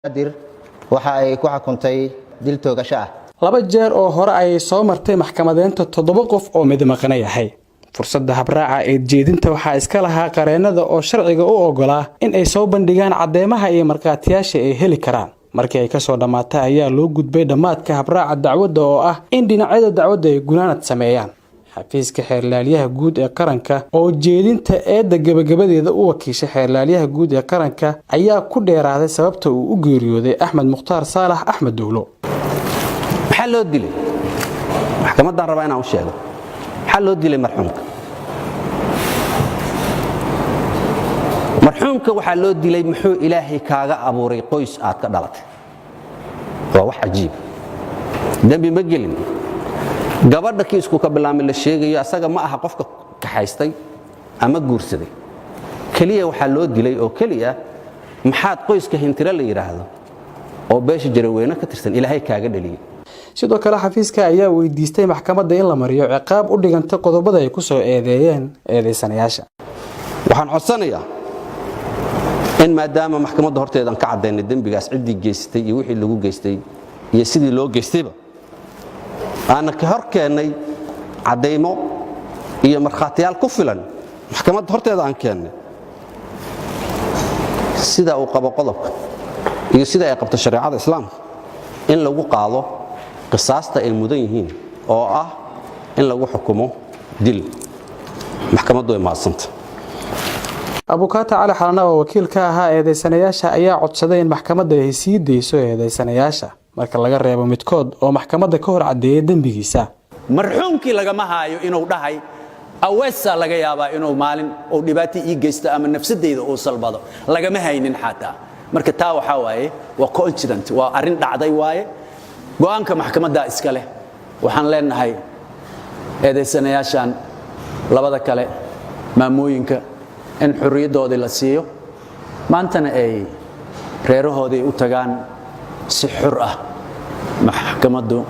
Banaadir waxa ay ku xukuntay dil toogasho ah. Laba jeer oo hore ayay soo martay maxkamadeynta toddoba qof oo mid maqana yahay. Fursadda habraaca ee jeedinta waxaa iska lahaa qareennada oo sharciga u ogolaa in ay soo bandhigaan cadeymaha iyo markhaatiyaasha ay heli karaan. Markii ay kasoo dhammaatay ayaa loo gudbay dhammaadka habraaca dacwadda, oo ah in dhinacyada dacwadda ay gunaanad sameeyaan. Xafiiska xeerlaalyaha guud ee qaranka oo jeedinta eedda gebagabadeeda u wakiishay xeerlaalyaha guud ee qaranka ayaa ku dheeraaday sababta uu u geeriyooday Axmed Mukhtaar Saalax Axmed Dowlo. Maxaa loo dilay? Maxkamaddaan rabaa inaan u sheego maxaa loo dilay marxuumka. Marxuumka waxaa loo dilay, muxuu Ilaahay kaaga abuuray qoys aad ka dhalatay? Waa wax cajiib. Dembi ma gelin. Gabadha kiisku ka bilaamay la sheegayo asaga ma aha qofka kaxaystay ama guursaday. Keliya waxaa loo dilay oo keliya, maxaad qoyska Hintiro la yidhaahdo oo beesha Jaraweyne ka tirsan Ilaahay kaaga dhaliyey? Sidoo kale, xafiiska ayaa weydiistay maxkamadda in la mariyo ciqaab u dhiganta qodobada ay ku soo eedeeyeen eedeysanayaasha. Waxaan codsanayaa in maadaama maxkamadda horteedan ka caddaynay dembigaas, ciddii geystay iyo wixii lagu geystay iyo sidii loo geystayba, aana ka hor keennay caddaymo iyo markhaatiyaal ku filan, maxkamadda horteeda aan keennay, sida uu qabo qodobka iyo sida ay qabto shareecada Islaamka, in lagu qaado qisaasta ay mudan yihiin oo ah in lagu xukumo dil. Maxkamaddu way mahadsanta. Abukaata Cali Xalana oo wakiil ka ahaa eedeysanayaasha ayaa codsaday in maxkamadda ay sii deyso eedeysanayaasha, marka laga reebo midkood oo maxkamadda ka hor caddeeyay dembigiisa. Marxuumkii lagama haayo inuu dhahay aweesaa laga yaabaa inuu maalin uu dhibaato ii geysto ama nafsadayda uu salbado. Lagama haynin xataa. Marka taa waxaa waaye waa coincident, waa arrin dhacday waaye. Go'aanka maxkamaddaa iska leh. Waxaan leenahay eedaysanayaashan labada kale, maamooyinka, in xorriyaddoodii la siiyo, maantana ay reerahoodii u tagaan si xur ah maxkamaddu.